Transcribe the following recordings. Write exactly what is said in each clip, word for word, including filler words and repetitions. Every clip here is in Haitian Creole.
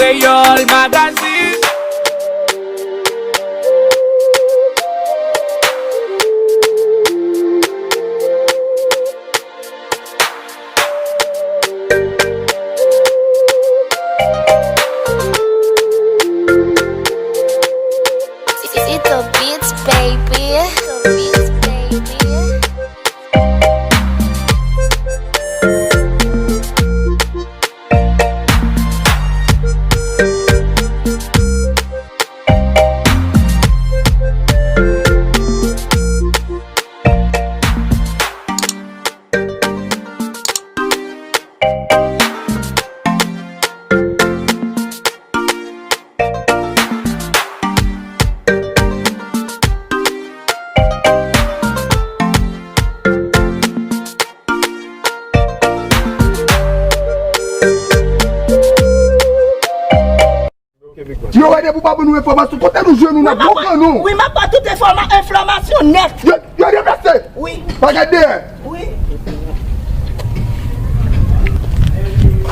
Kreyòl Magazine. It's the beats, baby. The beats, baby. Yo, wè depi w pa ban nou enfòmasyon, kote nou jwenn ou nan gwo kan nou? Wi, m ap ba tout enfòma-, enfòmasyon nèt. Yo, yo deplase. Wi. Pa gade dèyè. Wi.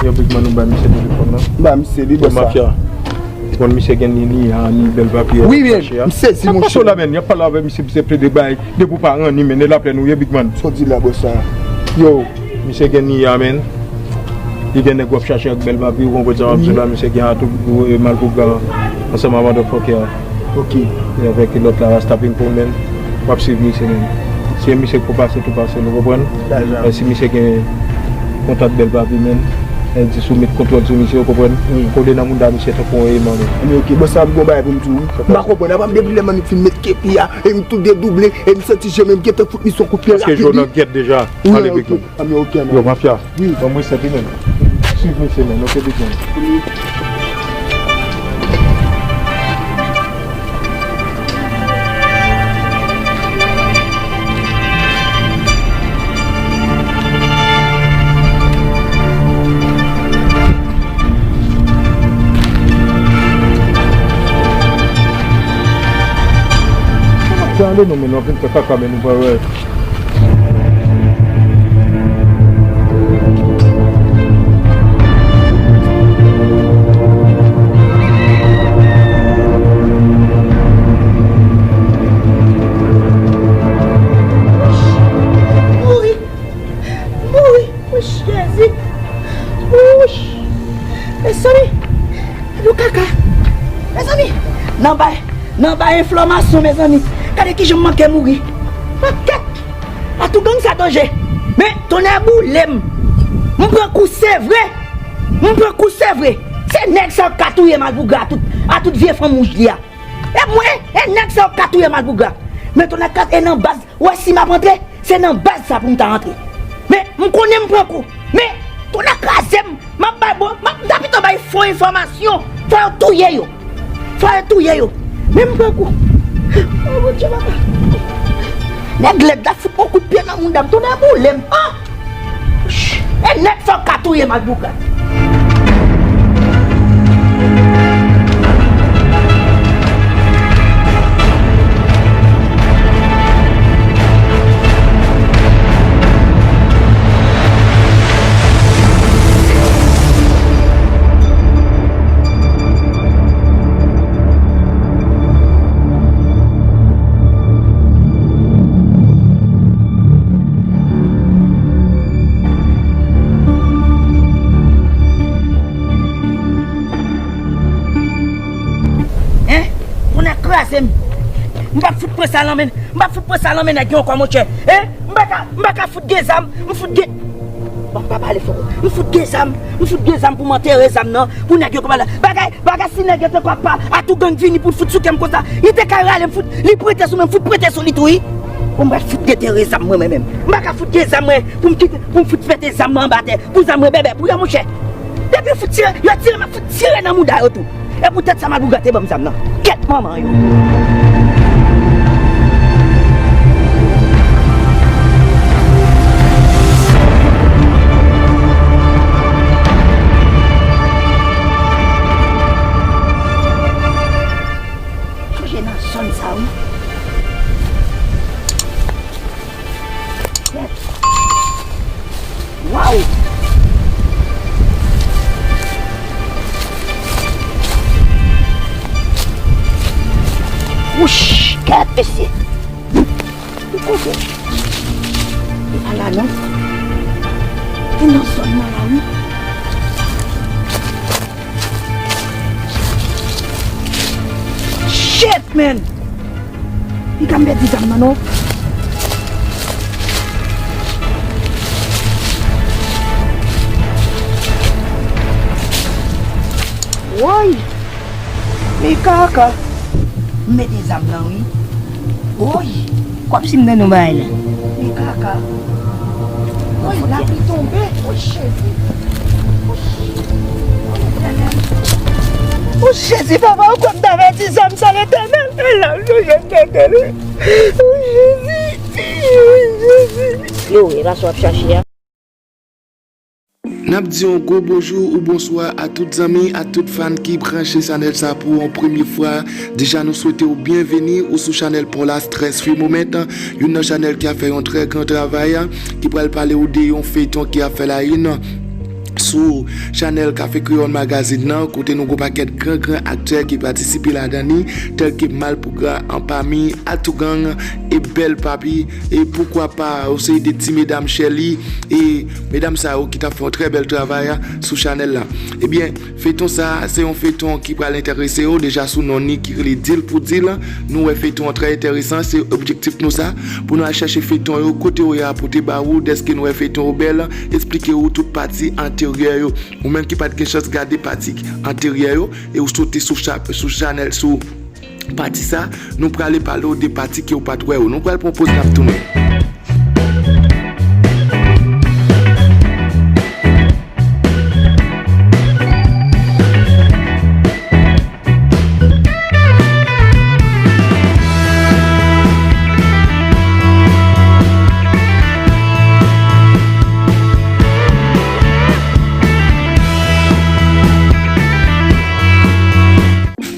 Yo, Big Man, ou bay misye telefòn nan? M ba misye li, bòs la. Mafya. Bon, misye gen ni, ni, a, ni bèl papye. Wi, men, m sezi, monchè. Sa k pase w la, men? Y ap pale avè misye, misye plede bay. Depi w pa ranni, men, e laplè nou ye, Big Man. Sa w di la, bòs la? Yo. Misye gen ni a, men. Li gen nèg w ap chache ak bèl papye, ou konprann sa m ap di w la, misye gen atou, e, Malpougra ansanm ak motherfucker a. Ok. E avèk lòt la, Rasta Pimpon, men. W ap swiv misye, men. Si e misye k pou pase, tou pase l, ou konprann? Daja. E si misye gen kontak bèl papye, men. E di sou met kontwòl sou misye, ou konprann? Wi. Kole nan mouda misye tankou yon eman, men. Men ok, bon, sa m gon bagay pou m di w. M pa konprann. Apa m depi lè m fin met kepi a, e m tou dedouble, e m santi je m, e m gentan fout misye yon kout pye rapid. Paske je w nan gèt deja. Wi, ale, ok. Big Man. Anmye, ok, anmye. Yo, mafya. Wi. Ban mwen sèt li, men. Swiv misye, men. Ok, Big Man. Tande nou, men, nou ap vin fè kaka, men nou pa wè. Mouri! Mouri! Wouch, Jezi! Wouch! Mezanmi! Nou kaka! Mezanmi! Nan bay, nan bay enfòmasyon, mezanmi! Gade kijan m manke mouri! Pakèt! Atougang sa danje! Men, tonnè boule m! M pran kou, se vre! M pran kou, se vre! Se nèg sa yo k ka touye Malpougra a tout, a tout vye fanm wouj li a! E mwen, e nèg sa yo k ka touye Malpougra! Men tonnè kat, e nan baz, ou wè si m ap antre, se nan baz sa pou m ta antre. Men, m konnen m pran kou. Men, tonnè kraze m, m ap bay bon, m ap, m ta pito bay fo enfòmasyon. Fò yo touye yo. Fò yo touye yo. Men m pran kou. Oh, Bondye, papa. Nèg lèd la fout yon kout pye nan mouda m. Tonnè boule m. Ah! E nèg sa yo k ka touye Malpougra. Hein? Tonnè kraze m. M p ap fout pran sa nan men, m p ap fout pran sa nan men nèg yo ankò, monchè. Hein? M pa ka, m pa ka fout gen zam, m fout gen, bon, m pa pale fò. M fout gen zam, m fout gen zam pou m antere zam nan, pou nèg yo konprann la. Bagay, bagay si nèg yo te konn pa, Atougang vini pou l fout sou kè m konsa, li te ka rale m fout, li prete sou men, m fout prete sou li tou, wi. Bon, m pral fout detere zam mwen, mwen menm. M pa ka fout gen zam mwen pou m kite, pou m fout pete zam mwen anba tè, pou zam mwen bèbè, pou yo, monchè. Depi yo fout tire, yo tire, m ap fout tire nan mouda yo tou. E poutèt sa Malpougra te ban m zam nan. Kèt manman yo. Sonje nan zòn sa, wi. Waw! Wouch! Kèt mesye! Ou kote? E pa la non. E nan zòn nan la wi. Shit, man! Piga m pèdi zam nan non. Woy! Men kaka! M mete zam nan wi. Woy! Kòmsi m nan nou bagay la. Men kaka! Woy, lapli tonbe! Woy, Jezi! O Jezi, papa, ou konn ta pèdi zam sa, Letènèl. E la, yo jwenn tèt li. O Jezi. O Jezi. Yo, e pa sa w ap chache a. N ap di yon gwo bonjou ou bonswa a tout zanmi, a tout fan ki branche chanèl sa pou yon premye fwa. Deja, nou swete w byenveni ou sou chanèl pa w la, Stress Free Moment, youn nan chanèl ki ap fè yon trè gran travay, ki pral pale w de yon feyton ki ap fè la une sou chanèl Kafe Kreyòl Magazine nan, kote nou gon pakèt gran gran aktè ki patisipe ladan li, tèl ke Malpougra, Anpami, Atougang, e Bèl Papi, e poukwa pa yon seri de ti medam Sherly, e medam sa yo ki t ap fè yon trè bèl travay sou chanèl la. Ebyen, feyton sa, se yon feyton ki pral enterese w, deja sou non li ki rele Deal pou Deal. Nou wè feyton an trè enteresan, se objektif nou sa, pou nou al chèche feyton yo, kote yo ye a pote ba ou, dèske nou wè feyton yo bèl, eksplike ou tout pati enteryè yo. Ou menm ki pa t gen chans gade pati enteryè yo, e ou sote sou cha-, sou chanèl, sou pati sa, nou prale pale w de pati ke ou pa t wè yo. Nou pral pran poz, n ap tounen.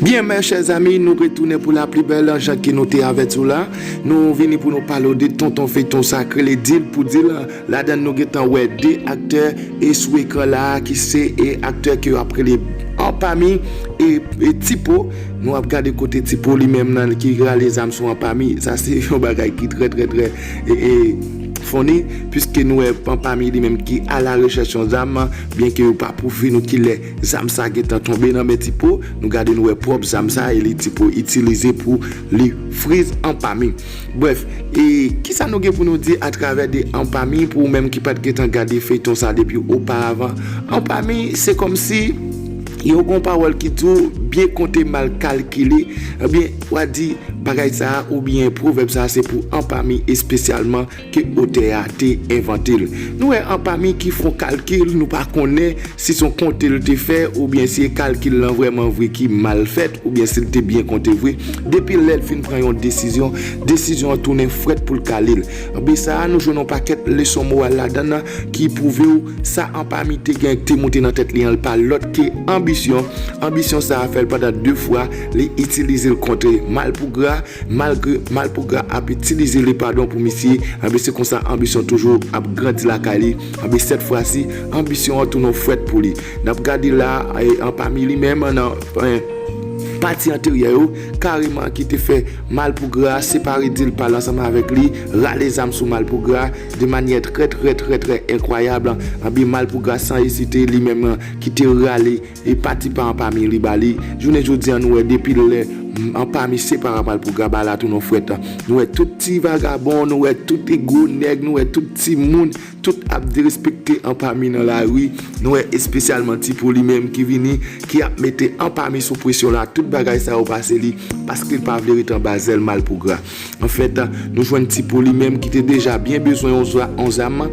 Byen, mes chers amis, nou retounen pou la pli bèl, jan ke nou te avèti w la. Nou vini pou nou pale w de tonton feyton sa k rele Deal pou Deal. Ladan nou gentan wè de aktè e sou ekran la a ki se e aktè ke yo ap rele Anpami e, e Tipo. Nou ap gade kote Tipo li menm nan ki rale zam sou Anpami. Sa se yon bagay ki trè, trè, trè, e, e, funny, piske nou wè Anpami li menm ki a la rechèch yon zam, byen ke yo pa pwouve nou kilè zam sa gentan tonbe nan men Tipo. Nou gade, nou wè pwòp zam sa e li Tipo itilize pou li friz Anpami. Brèf, e kisa nou gen pou nou di atravè de Anpami pou ou menm ki pa t gentan gade feyton sa depi oparavan? Anpami, se kòmsi yo gon pawòl ki di w byen konte mal kalkile. Ebyen, w a di bagay sa a oubyen pwovèb sa a se pou Anpami espesyalman ke otè a te envante l. Nou wè Anpami ki fè yon kalkil, nou pa konnen si se yon konte l te fè, oubyen si e kalkil lan vrèman vre ki mal fèt, oubyen si l te byen konte vre. Depi lè l fin pran yon desizyon, desizyon an tounen frèt pou l kale l. Anben sa a, nou jwenn yon pakèt leson moral ladan l ki pwouve w sa Anpami te gen, te moute nan tèt li an, l pa lòt ke anbisyon. Anbisyon sa a fè l pandan de fwa, li itilize l kont Malpougra, malgre Malpougra ap itilize li, padon, pou misye, anben se konsa anbisyon toujou ap grandi lakay li. Anben sèt fwa si, anbisyon an tounen yon frèt pou li. N ap gade la, e, Anpami li menm nan, e, pati anteryè yo, kareman ki te fè Malpougra separe Deal pa l ansanm avèk li, rale zam sou Malpougra de manyè trè, trè, trè, trè enkwayab. Anben Malpougra san ezite li menm ki te rale e pati pa Anpami li ba li. Jounen jodi a, nou wè depi lè, m, Anpami separe a Malpougra, bagay la tounen yon frèt. Nou wè tout ti vagabon, nou wè tout gwo nèg, nou wè tout timoun, tout ap derespekte Anpami nan lari. Nou wè espesyalman Tipo li menm ki vini, ki ap mete Anpami sou presyon la. Tout bagay sa yo pase li, paske l pa vle ret anba zèl Malpougra. Anfèt, nou jwenn Tipo li menm ki te deja byen bezwen yon zwa-, yon zam,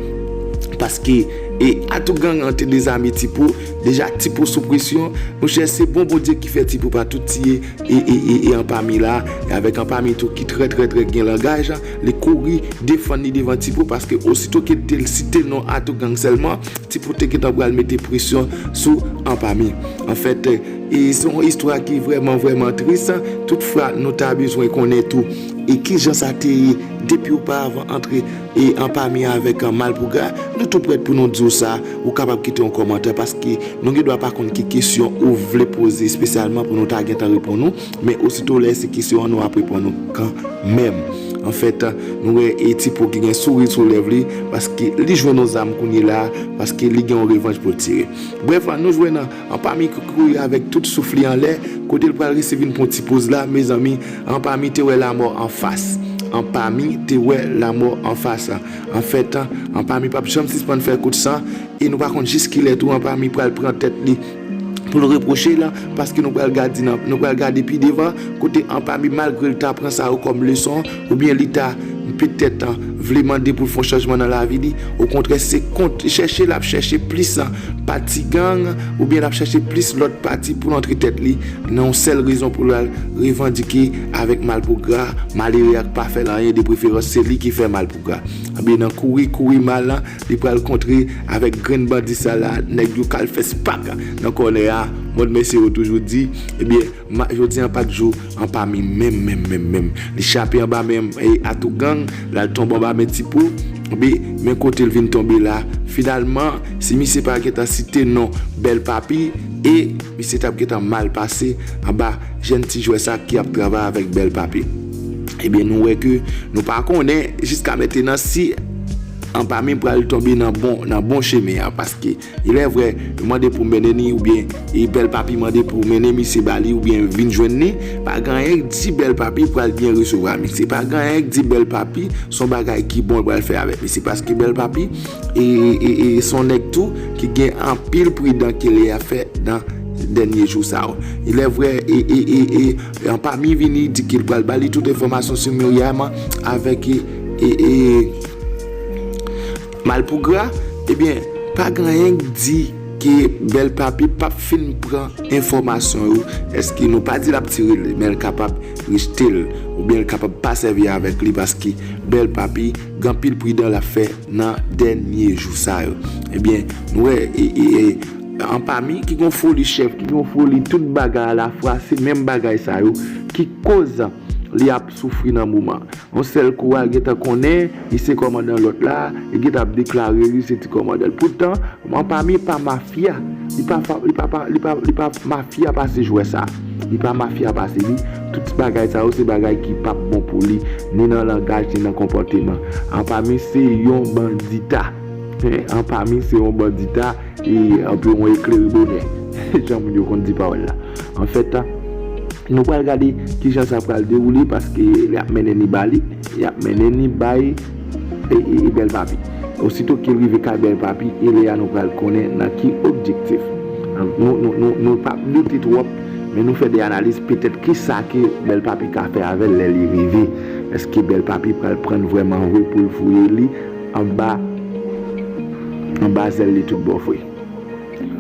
paske, e, Atougang an te dezame Tipo, deja Tipo sou presyon. Monchè, se bon Bondye ki fè Tipo pa tout tiye e, e, e, e Anpami la, e avèk Anpami tou ki trè, trè, trè gen langaj, li kouri defann li devan Tipo, paske osito ke l te site non Atougang sèlman, Tipo te gentan pral mete presyon sou Anpami. Anfèt, E se yon istwa ki vrèman, vrèman tris. Toutfwa, nou ta bezwen konnen tou e kijan sa te ye depi oparavan ant e Anpami avèk Malpougra. Nou tou prèt pou nou di w sa. Ou kapab kite yon kòmantè paske nou gen dwa pa konn ki kesyon ou vle poze espesyalman pou nou ta gentan reponn ou. Men osito lè se kesyon an, nou ap reponn ou kanmenm. Anfèt, nou wè e Tipo ki gen souri sou lèv li paske li jwenn yon zam kounye la, paske li gen yon revanj pou l tire. Brèf, nou jwenn Anpami ki kouri avèk tout souf li anlè, kote l pral resi vin pran ti poz la, mezanmi, Anpami te wè lamò anfas. Anpami te wè lamò anfas. Anfèt, Anpami p ap janm sispann fè kout san, e nou pa konn jiskilè tou Anpami pral pran tèt li pou l repwoche l, paske nou pral gade nan, nou pral gade pi devan, kote Anpami, malgre l ta pran sa yo kòm leson, oubyen li ta petèt vle mande pou l fè yon chanjman nan lavi li, okontrè, se kont, chèche l ap chèche plis pati gang, oubyen l ap chèche plis lòt pati pou l antre tèt li, nan yon sèl rezon pou l al revandike avèk Malpougra, malere a k pa fè l anyen, de preferans se li ki fè Malpougra. Ebyen, nan kouri, kouri mal lan, li pral kontre avèk grenn bandi sa la, nèg yo k al fè spak nan kònè a, mòd mesye yo toujou di, ebyen, ma, jodi an pa t jou Anpami menm, menm, menm, menm. Li chape anba men e Atougang, l al tonbe anba men Tipo, ebyen, men kote l vin tonbe la. Finalman, si misye pa gentan site non Bèl Papi, e misye t ap gentan mal pase anba jèn ti jwè sa ki ap travay avèk Bèl Papi. Ebyen, nou wè ke nou pa konnen jiska mentenan si Anpami pral tonbe nan bon, nan bon chemen an, paske ilèvrè, yo mande pou mennen ni, oubyen e Bèl Papi mande pou mennen misye ba li, oubyen vin jwenn ni, pa gen anyen k di Bèl Papi pral byen resevwa misye. Pa gen anyen k di Bèl Papi se yon bagay ki bon l pral fè avèk misye, paske Bèl Papi e, e, e se yon nèg tou ki gen anpil pridan ke li ap fè nan dènye jou sa yo. Ilèvrè, e, e, e, e, Anpami vini di ke l pral ba li tout enfòmasyon sou Myriam avèk e, e, e, Malpougra, ebyen, pa gen anyen k di ke Bèl Papi p ap fin pran enfòmasyon yo. Èske nou pa di l ap tire l, men l kapab rejte l, oubyen l kapab pa sèvi avèk li, paske Bèl Papi gen anpil pridan l ap fè nan dènye jou sa yo. Ebyen, nou wè, e, e, e, Anpami ki gen yon foli chèf, ki gen yon foli tout bagay alafwa, se menm bagay sa yo ki koz li ap soufri nan moman. Yon sèl kou a, l gentan konnen li se kòmandan lòt la, li gentan ap deklare li se ti kòmandan l. Poutan, Anpami pa mafya. Li pa, fa- li pa, pa- li pa, li pa mafya pase jwè sa. Li pa mafya pase li. Tout bagay sa yo se bagay ki p ap bon pou li, ni nan langaj, ni nan konpòteman. Anpami se yon bandita. Hein, Anpami se yon bandita, e anpi yon eklere bonè. Jan moun yo konn di pawòl la. Anfèt, nou pral gade kijan sa pral dewoule, paske y ap mennen ni ba li, y ap mennen ni bay e, e, e Bèl Papi. Osito ke l rive kay Bèl Papi, e lè a nou pral konnen nan ki objektif. Nou, nou, nou, nou pa doute twòp, men nou fè de analiz petèt kisa ke Bèl Papi ka fè avè l lè li rive. Èske Bèl Papi pral pran l vrèman vre pou l voye li anba, anba zèl li tout bò vre?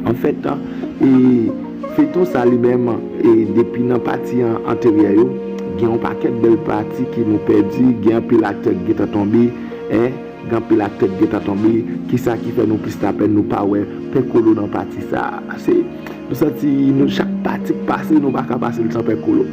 Anfèt, e, feyton sa li menm, e, depi nan pati an anteryè yo, gen yon pakèt bèl pati ke nou pèdi, gen anpil aktè ki gentan tonbe, en, gen anpil aktè ki gentan tonbe, kisa ki fè nou plis lapèn nou pa wè Pè Kolo nan pati sa a? Se, nou santi nou chak pati k pase, nou pa ka pase l san Pè Kolo.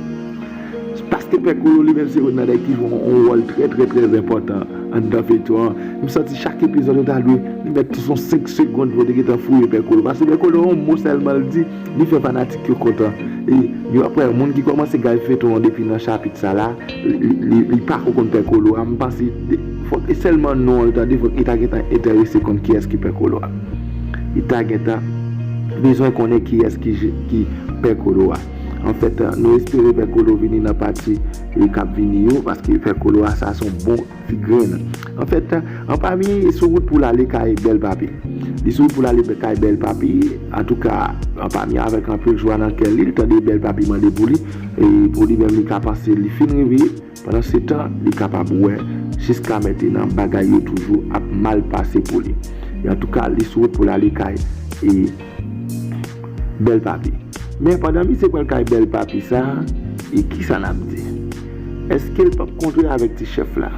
Paske Pè Kolo li menm se youn nan nèg ki jwe yon, yon wòl trè, trè, trè enpòtan anndan feyton an. M santi chak epizòd yo ta dwe li mèt tou son senk segonn pou yo te gentan fouye Pè Kolo. Paske Pè Kolo, yon mo sèlman l di, li fè fanatik yo kontan. E yo ap wè moun ki kòmanse gade feyton an depi nan chapit sa la, li, li, li, li pa ko konn Pè Kolo a. M panse, fòk e sèlman non an l tande, fòk li ta gentan enterese konn kiyès ki Pè Kolo a. Li ta gentan bezwen konnen kiyès ki, ki Pè Kolo a. Anfèt, nou espere Pè Kolo vini nan pati, e, k ap vini yo, paske Pè Kolo a sa se yon bon ti grenn. Anfèt, Anpami sou wout pou l ale kay Bèl Papi. Li sou wout pou l ale kay Bèl Papi. Antouka, Anpami avèk anpil jwa nan kè li, l tande Bèl Papi mande pou li, e pou li menm li ka panse li fin rive. Pandansetan, li kapab wè jiska mentenan bagay yo toujou ap mal pase pou li. E antouka, li sou wout pou l ale kay e Bèl Papi. Men pandan misye pral kay Bèl Papi sa, e kisa n ap di? Èske l p ap kontre avèk ti chèf la?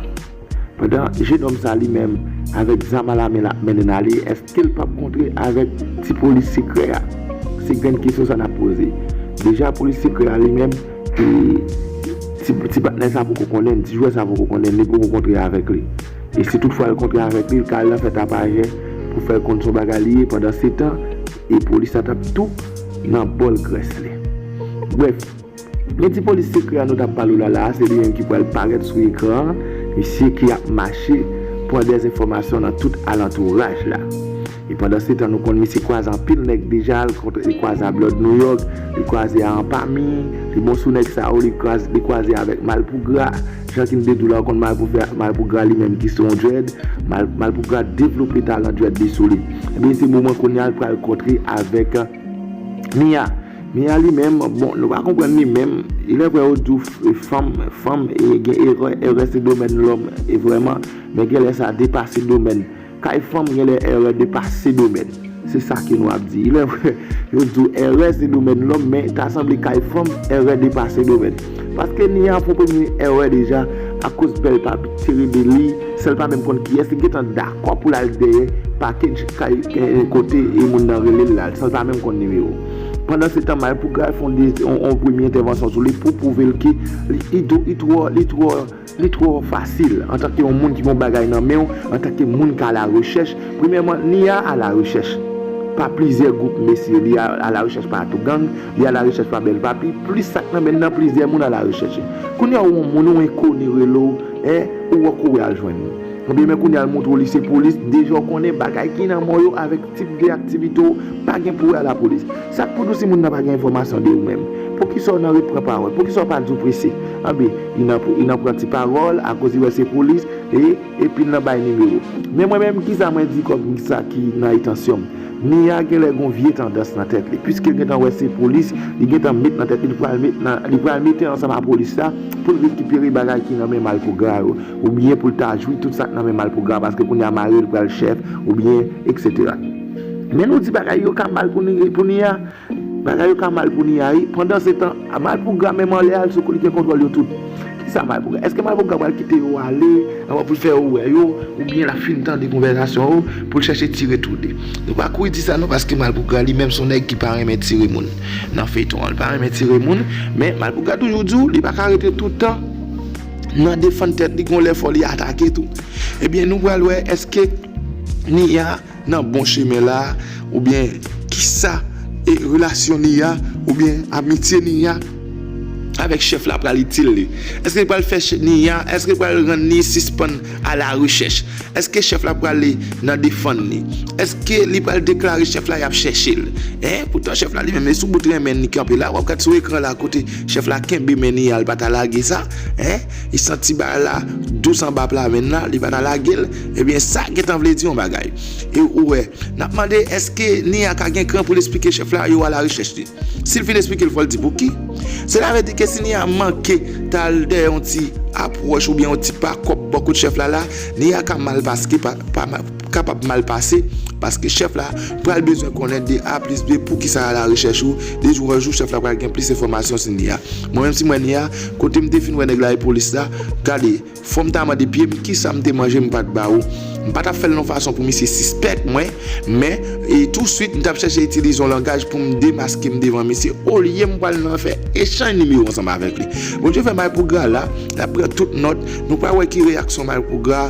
Pandan jenòm sa li menm avèk zam a la men l ap mennen n ale, èske l p ap kontre avèk ti polis sekrè a? Se grenn kesyon sa n ap poze. Deja, polis sekrè a li menm, e, ti, ti patnè sa poko konnen, ti jwè sa poko konnen, li poko kontre avèk li. E si toutfwa l kontre avèk li, l ka al nan fè tapajè pou fè l konn se yon bagay li ye, pandan se tan, e polis la t ap tou nan bòl grès li. Brèf, men ti polis sekrè a nou t ap pale w la la a, se li menm ki pral parèt sou ekran an, misye ki ap mache pran dè enfòmasyon nan tout alantouraj la. E pandan se tan, nou konn misye kwaze anpil nèg deja, l kontre, li kwaze a Blood New York, li kwaze a Anpami, li bon sou nèg sa yo, li kwaze, li kwaze avèk Malpougra, jan ki n te di w la, ou konn Malpougra, Malpougra li menm ki se yon dread, Mal, Malpougra devlope talan dread li sou li. Ebyen, se moman kounye a l pral kontre avèk, euh, Nia. Nia li menm, bon, nou pa konprann li menm. Ilèvrè yo di w f-, fanm, fanm, e, gen erè, erè se domèn lòm, e vrèman, men genlè sa depase domèn. Kay fanm genlè erè depase domèn. Se sa ke nou ap di. Ilèvrè, yo di w erè se domèn lòm, men ta sanble kay fanm, erè depase domèn. Paske Nia fè yon premye erè deja, akoz bèl papi te rele li, san l pa menm konn kiyès, li gentan dakò pou l al dèyè package kay, eh, kote e moun nan rele l la, san l pa menm konn nimewo. Pandan se tan, Malpougra fè yon de-, yon, yon premye entèvansyon sou li pou pwouve l ke li, li, li twò, li twò, li twò fasil antanke yon moun ki gen yon bagay nan men w, antanke moun k a la rechèch. Premyèman, Nia a la rechèch pa plizyè gwoup mesye, li a, a la rechèch pa Atougang, li a la rechèch pa Bèl Papi, plis sa k nan men nan plizyè moun a la rechèch. Kounye a, ou yon moun, ou enkoni rele w, en, ou wè kouri al jwenn li. Ebyen, men kounye a, l montre w li se polis, deja w konnen bagay ki nan men w yo avèk tip de aktivite w, pa gen pou wè a lapolis. Sa k pou di w si moun nan pa gen enfòmasyon de ou menm? Poukisa w nan ret pran pawòl? Poukisa w pa di w prese? Anben, li nan, li nan pran ti pawòl, akoz li wè se polis, e, epi l nan bay nimewo. Men mwen menm, kisa mwen di kòm sa ki nan entansyon m? Nia genlè gon vye tandans nan tèt li. Piske l gentan wè se polis, li gentan met nan tèt li, li pral met nan, li pral mete ansanm a polis la pou l rekipere bagay ki nan men Malpougra yo, oubyen pou l ta jwi tout sa k nan men Malpougra, paske kounye a mare l pral chèf, oubyen etsetera. Men nou di bagay yo ka mal pou Ni-, pou Nia. Bagay yo ka mal pou Nia, wi. Pandan se tan, Malpougra menm anlè a, l sou kou li gen kontwòl yo tout. Kisa Malpougra? Èske Malpougra pral kite yo ale, anvan pou l fè yo wè yo, oubyen l ap fin tande konvèsasyon yo, pou l chèche tire toude? Nou pa kouri di sa non, paske Malpougra li menm se yon nèg ki pa renmen tire moun. Nan feyton an, li pa renmen tire moun, men Malpougra toujou di w, li pa ka rete tout tan nan defann tèt li, gon lè fò li atake tou. Ebyen, nou pral wè, èske Nia nan bon chemen la, oubyen kisa e relasyon Nia, oubyen amitye Nia avèk chèf la pral itil li? Èske li pral fè ch-, Nia, èske li pral rann li sispann a la rechèch? Èske chèf la pral nan defann li? Èske li pral deklare chèf la y ap chèche l? En, poutan chèf la li menm, li sou bout renmen li kanpe la, w ap gad sou ekran la kote chèf la kenbe men Nia, l pa ta lage sa, en, li santi bagay la dous anba pla men l la, li pa ta lage l, ebyen sa gentan vle di yon bagay. E ou wè, n ap mande èske Nia ka gen kran pou l esplike chèf la yo a la rechèch li. Si l fin esplike l, fò l di pouki. Sela vle di ke si Nia manke t al dèyè yon ti apwòch oubyen yon ti pa kòb bò kot chèf la la, Nia ka mal paske pa, pa, kapab mal pase, paske chèf la pral bezwen konnen de A plis B poukisa a la rechèch ou, de jou an jou chèf la pral gen plis enfòmasyon sou Nia. Mwen menm si mwen Nia, kote m te fin wè nèg la e polis la, gade, fò m ta mande pye m kisa m te manje m pa t ba ou. M pa t ap fè l nan fason pou misye sispèk mwen, men, e touswit, m t ap chèche itilize yon langaj pou m demaske m devan misye, olye m pral nan fè echanj nimewo ansanm avèk li. Bondye fè Malpougra la, l ap pran tout nòt, nou pral wè ki reyaksyon Malpougra,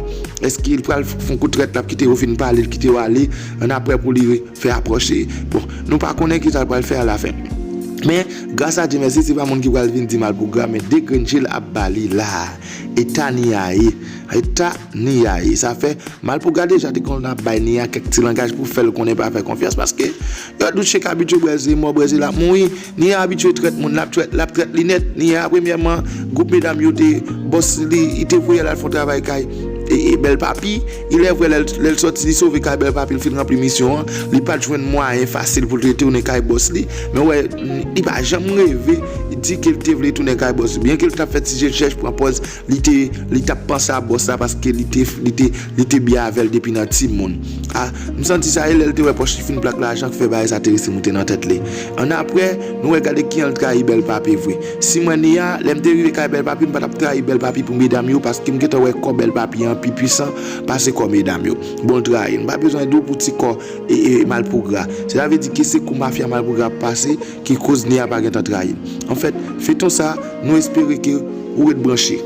èske l pral f-, fè yon kout trèt, l ap kite yo fin pale, l kite yo ale, annapre pou li fè apwòch. Bon, nou pa konnen kisa l pral fè alafen. Men, gras a Dye mèsi, se pa moun ki pral vin di Malpougra, men de grenn je l ap ba li la. Eta Nia ye. Eta Nia ye. Sa fè, Malpougra deja te konn ap bay Nia kèk ti langaj pou fè l konnen pa fè konfyans, paske yo di w chyen k abitye bwè ze mò, bwè ze l ap mouri. Nia abitye trèt moun, l ap trèt, l ap trèt li nèt. Nia, premyèman, gwoup medam yo te, bòs li, li te voye l al fè yon travay kay, e, e, Bèl Papi. Ilèvrè, lè l, lè l sòti, li sove kay Bèl Papi, l fin ranpli misyon an. Li pa t jwenn mwayen fasil pou l retounen kay bòs li. Men w wè, li pa janm reve di ke l te vle tounen kay bòs li. Byenke l t ap fè ti je chèch, pran pòz, li te, li t ap panse a bòs la paske li te, li te, li te byen avè l depi nan timoun. Ah, m santi sa e lè l te wè pòch li fin plen ak lajan k fè bagay sa te resi moute nan tèt li. Annapre, nou wè gade kijan l trayi Bèl Papi vre. Si mwen Nia, lè m te rive kay Bèl Papi, m pa t ap trayi Bèl Papi pou medam yo, paske m gentan wè kò Bèl Papi an pi pwisan pase kò medam yo. Bon, l trayi l. M pa bezwen di w pou ti kò e, e Malpougra. Sètadi ke se kou mafya Malpougra ap pase ki koz Nia pa gentan trayi l. Anfèt, feyton sa, nou espere ke ou ret branche.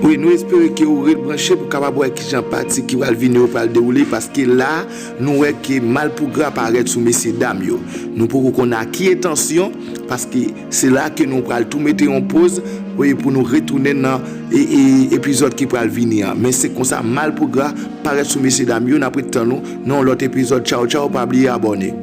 Wi, nou espere ke ou ret branche pou kapab wè kijan pati ki pral vini yo pral dewoule, paske la, nou wè ke Malpougra parèt sou mesye dam yo. Nou poko konn a ki entansyon, paske se la ke nou pral tou mete yon poz, wi, pou nou retounen nan e, e, epizòd ki pral vini an. Men se konsa Malpougra parèt sou mesye dam yo, n ap ret tann nou nan yon lòt epizòd. Tchaw, tchaw, pa bliye abòne.